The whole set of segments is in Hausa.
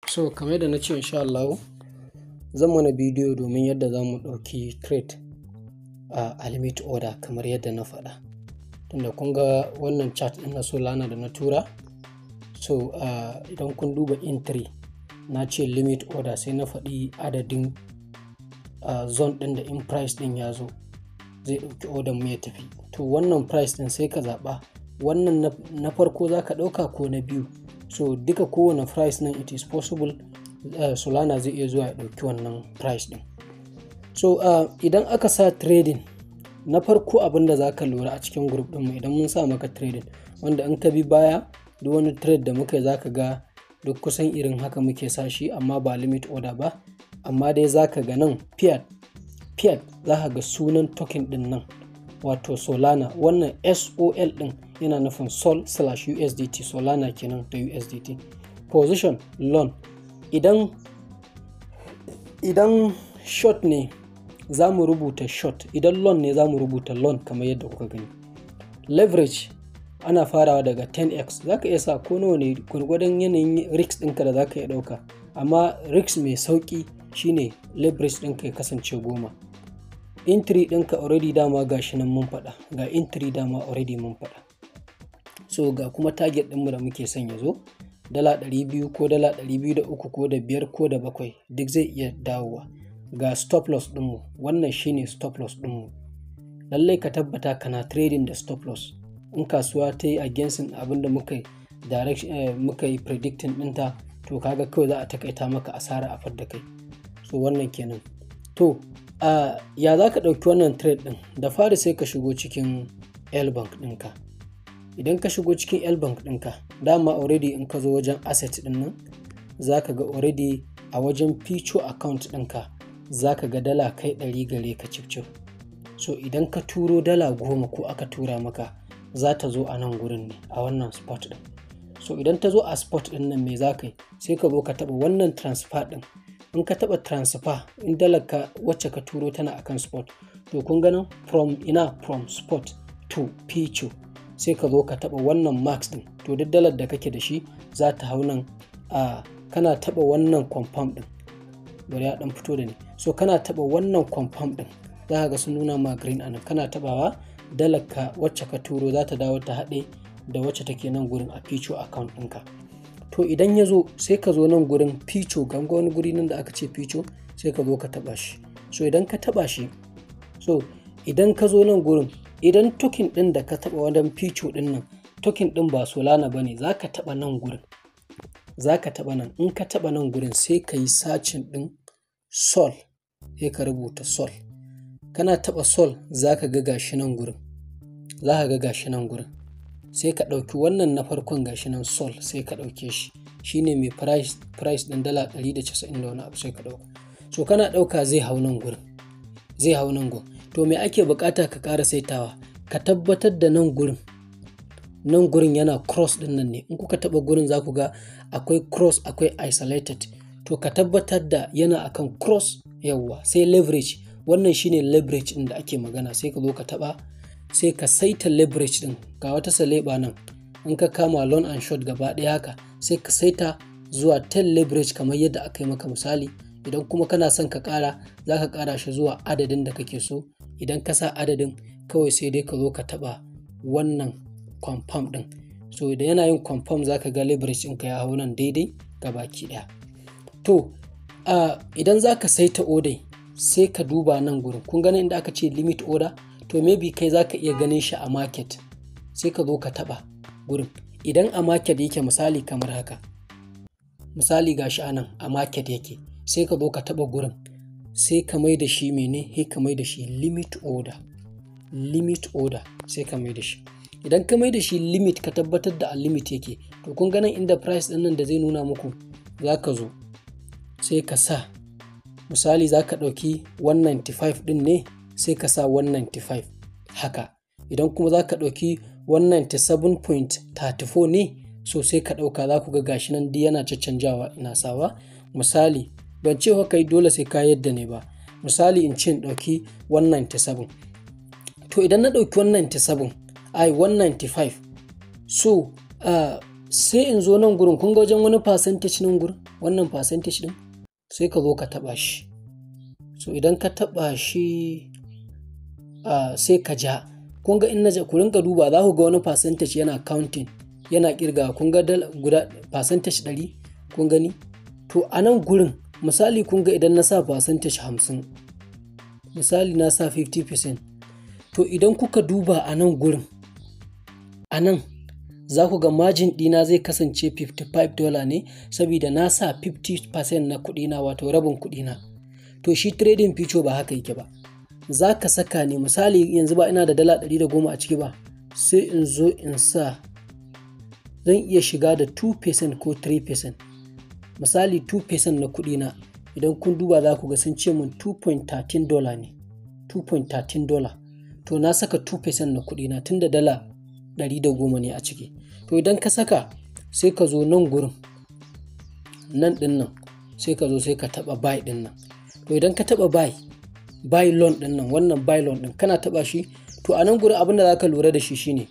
So kamar yadda na ce, insha Allahu zan mana bidiyo domin yadda za mu ɗauki trade a limit order kamar yadda na faɗa. Tunda kun ga wannan chart ɗin na Solana da na tura, so idan kun duba entry, na ce limit order, sai na faɗi adadin zone ɗin da in price ɗin ya zo zai ɗauki order mu ya tafi. To wannan price ɗin sai ka zaɓa wannan na farko za ka ɗauka ko na biyu. So duka kowane price nan, it is possible Solana zai iya zuwa ya ɗauki wannan price ɗin. So idan aka sa trading na farko, abin da za ka lura a cikin group ɗinmu, idan mun sa maka trading, wanda in ka bi baya duk wani trade da muka yi, za ka ga duk kusan irin haka muke sa shi, amma ba limit order ba. Amma dai za ka ga nan fiat fiat, za ka ga sunan token ɗin nan, wato Solana. Wannan SOL ɗin yana nufin Sol/USDT, Solana kenan da USDT. Position long. Idan short ne, za mu rubuta short. Idan long ne, za mu rubuta long kamar yadda kuka gani. Leverage ana farawa daga 10x. Za ka iya sa ko nawa ne gwargwadon yanayin risk ɗinka da za ka iya ɗauka, amma risk mai sauƙi shine leverage ɗinka ya kasance 10. Entry ɗinka already dama gashi nan mun faɗa, ga entry dama already mun faɗa. So ga kuma target ɗinmu da muke son ya zo, $200 ko $203 ko da 5 ko da 7, duk zai iya dawowa. Ga stop loss ɗinmu, wannan shine stop loss ɗinmu. Lallai ka tabbata kana trading da stop loss. In kasuwa ta yi against abin da muka yi direction, muka yi predicting ɗinta, to kaga kawai za a takaita maka asara a fadda kai. So wannan kenan. To ya za ka ɗauki wannan trade ɗin? Da fari sai ka shigo cikin LBank ɗinka. Idan ka shigo cikin LBank ɗinka, dama already in ka zo wajen asset ɗin nan, za ka ga already a wajen future account ɗinka za ka ga dala kai 100 gare ka cif cif. So idan ka turo dala 10 ko aka tura maka, za ta zo a nan gurin ne, a wannan spot ɗin. So idan ta zo a spot ɗin nan, me za ka yi? Sai ka zo ka taɓa wannan transfer ɗin. In ka taɓa transfer, in dalar ka wacce ka turo tana akan spot, to kun ganin from ina, from spot to future, sai ka zo ka taɓa wannan max ɗin. To duk dalar da kake da shi za ta hau nan. A kana taɓa wannan confirm ɗin, bari ya ɗan fito da ni. So kana taɓa wannan confirm ɗin, za ka ga sun nuna ma green anan. Kana taɓawa, dalar ka wacce ka turo za ta dawo ta haɗe da wacce take nan gurin a future account ɗinka. To idan ya zo, sai ka zo nan gurin future, ga wani guri nan da aka ce future, sai ka zo ka taɓa shi. So idan ka taɓa shi, so idan ka zo nan gurin, idan token ɗin da ka taɓa wajen future ɗin nan, token ɗin ba Solana ba ne, za ka taɓa nan gurin. Za ka taɓa nan. In ka taɓa nan gurin, sai ka yi searching ɗin Sol, sai ka rubuta Sol. Kana taɓa Sol, za ka ga gashi nan gurin. Za ka ga gashi nan gurin. Sai ka ɗauki wannan na farkon, gashi nan Sol, sai ka ɗauke shi. Shine mai price ɗin $190 da wani abu, sai ka ɗauka. So kana ɗauka, zai hau nan gurin. Zai hau nan gurin. To me ake buƙata ka ƙara saitawa? Ka tabbatar da nan gurin. Nan gurin yana cross ɗin nan ne. In kuka taɓa gurin, za ku ga akwai cross, akwai isolated. To ka tabbatar da yana akan cross, yawwa. Sai leverage. Wannan shine leverage ɗin da ake magana. Sai ka zo ka taɓa, sai ka saita leverage ɗin. Ga wata saleba nan. In ka kama long and short gaba ɗaya haka, sai ka saita zuwa 10 leverage kamar yadda aka yi maka misali. Idan kuma kana son ka ƙara, za ka ƙara shi zuwa adadin da kake so. Idan ka sa adadin, kawai sai dai ka zo ka taɓa wannan confirm ɗin. So idan yana yin confirm, za ka ga leverage ɗinka ya hau nan daidai gabaki ɗaya. To idan za ka saita order, sai ka duba nan gurin. Kun gani inda aka ce limit order? To maybe kai za ka iya ganin shi a market. Sai ka zo ka taɓa gurin. Idan a market yake, misali kamar haka. Misali gashi anan a market yake. Sai ka zo ka taɓa gurin. Sai ka mai da shi mene? Sai ka mai da shi limit order. Limit order sai ka mai da shi. Idan ka mai da shi limit, ka tabbatar da a limit yake. To kun ga nan inda price ɗin nan da zai nuna muku, za ka zo sai ka sa. Misali za ka ɗauki 195 ɗin ne, sai ka sa 195 haka. Idan kuma za ka ɗauki 197.34 ne, so sai ka ɗauka. Za ku ga gashi nan duk yana caccanjawa ina sawa. Misali, ban ce fa kai dole sai ka yadda ne ba. Misali in ce in ɗauki 197. To idan na ɗauki 197, ai 195, so sai in zo nan gurin, kun ga wajen wani percentage nan gurin. Wannan percentage ɗin sai ka zo ka taɓa shi. So idan ka taɓa shi, sai ka ja. Kun ga in na ja, ku rinka duba za ku ga wani percentage yana counting, yana ƙirgawa. Kun ga guda percentage 100, kun gani? To a nan gurin misali kun ga idan na sa percentage 50, misali na sa 50%. To idan kuka duba a nan gurin, a nan za ku ga margin ɗina zai kasance $55 ne saboda na sa 50% na kuɗina, wato rabin kuɗina. To shi trading future ba haka yake ba. Za ka saka ne, misali yanzu ba ina da $110 a ciki ba, sai in zo in sa, zan iya shiga da 2% ko 3%. Misali 2% na kuɗina, idan kun duba za ku ga sun ce mun $2.13 ne, $2.13. To na saka 2% na kuɗina tun da $110 ne a ciki. To idan ka saka sai ka zo nan gurin, nan ɗin nan, sai ka zo sai ka taɓa buy ɗin nan. To idan ka taɓa buy long ɗin nan, wannan buy long ɗin kana taɓa shi, to a nan gurin abin da za ka lura da shi shine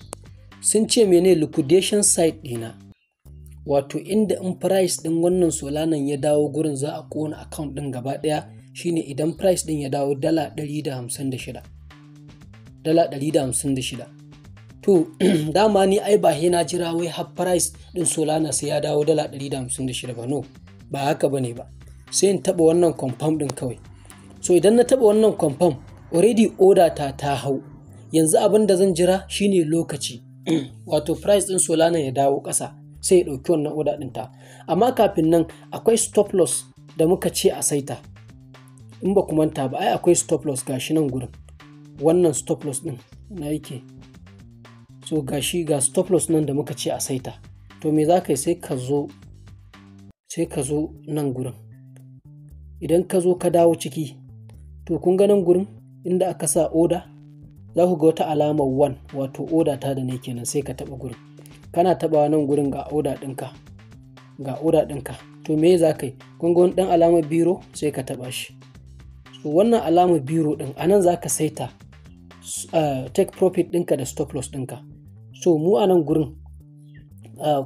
sun ce mene liquidation site ɗina, wato inda in price ɗin wannan Solanan ya dawo gurin za a ƙona account ɗin gaba ɗaya, shine idan price ɗin ya dawo $156. $156. To dama ni ai ba sai na jira wai har price ɗin Solana sai ya dawo $156 ba, no, ba haka bane ba. Sai in taɓa wannan confirm ɗin kawai. So idan na taɓa wannan confirm, already order ta hau. Yanzu abin da zan jira shine lokaci, wato price ɗin Solana ya dawo ƙasa sai ya ɗauki wannan order ɗin ta. Amma kafin nan akwai stop loss da muka ce a saita. In ba ku manta ba, ai akwai stop loss gashi nan gurin. Wannan stop loss ɗin na yake. So gashi ga stop loss nan da muka ce a saita. To me za ka yi? Sai ka zo nan gurin. Idan ka zo ka dawo ciki, to kun ga nan gurin inda aka sa order, za ku ga wata alamar 1, wato order ta da ne kenan, sai ka taɓa gurin. Kana taɓawa nan gurin ga order ɗinka, ga order ɗinka. To me za ka yi? Kun ga wani ɗan alamar biro, sai ka taɓa shi. So wannan alamar biro ɗin, a nan za ka saita take profit ɗinka da stop loss ɗinka. So mu a nan gurin,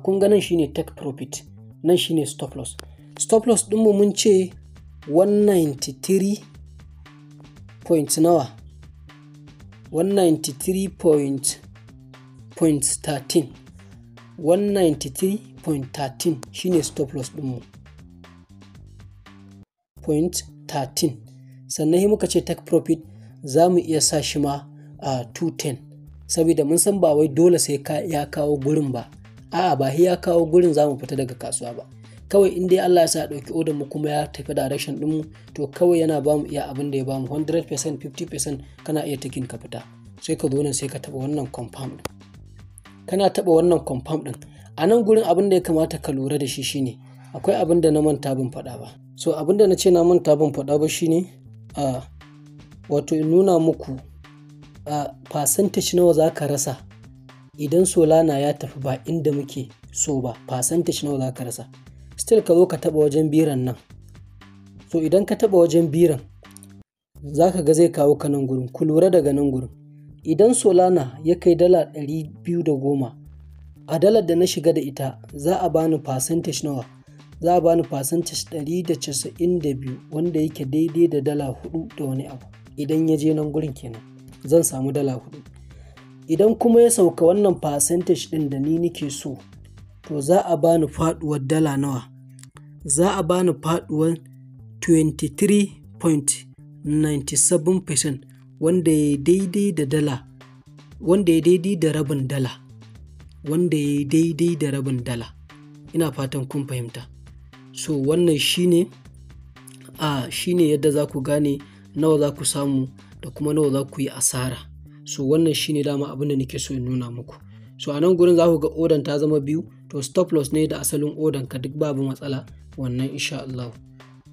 kun ga nan shine take profit, nan shine stop loss. Stop loss ɗinmu mun ce 193 point nawa? 193.13. 193.13 shine stop loss ɗinmu. Point 13. Sannan sai muka ce take profit za mu iya sa shi ma a 210, saboda mun san ba wai dole sai ya kawo gurin ba. A'a, ba ya kawo gurin za mu fita daga kasuwa ba. Kawai in dai Allah ya sa ya ɗauki order mu kuma ya tafi direction ɗinmu, to kawai yana ba mu iya abin da ya bamu, 100%, 50%, kana iya taking ka fita. Sai ka zo nan sai ka taɓa wannan confirm ɗin. Kana taɓa wannan confirm ɗin, a nan gurin abin da ya kamata ka lura da shi shine akwai abin da na manta ban faɗa ba. So abin da na ce na manta ban faɗa ba shine wato in nuna muku a percentage nawa za ka rasa idan Solana ya tafi ba inda muke so ba, percentage nawa za ka rasa. Still ka zo ka taɓa wajen biran nan. So idan ka taɓa wajen biran, za ka ga zai kawo ka nan gurin. Ku lura daga nan gurin. Idan Solana ya kai $210, a dalar da na shiga da ita za a bani percentage nawa? Za a bani percentage 192, wanda yake daidai da $4 da wani abu. Idan ya je nan gurin kenan zan samu $4. Idan kuma ya sauka wannan percentage ɗin da ni nake so, to za a bani faɗuwar dala nawa? Za a bani faɗuwar 23.97%, wanda ya daidai da dala, wanda ya daidai da rabin dala, wanda ya daidai da rabin dala. Ina fatan kun fahimta. So wannan shine yadda za ku gane nawa za ku samu da kuma nawa za ku yi asara. So wannan shine dama abin da nake so in nuna muku. So a nan gurin za ku ga order ta zama biyu, to stop loss ne da asalin order ka, duk babu matsala wannan insha Allah.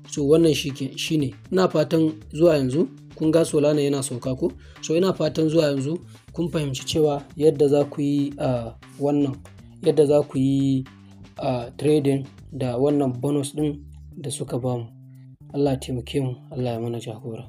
So wannan shine. Ina fatan zuwa yanzu kun ga Solana yana sauka ko? So ina fatan zuwa yanzu kun fahimci cewa yadda za ku yi wannan, yadda za ku yi trading da wannan bonus ɗin da suka bamu. Allah ya taimake mu, Allah ya mana jagora.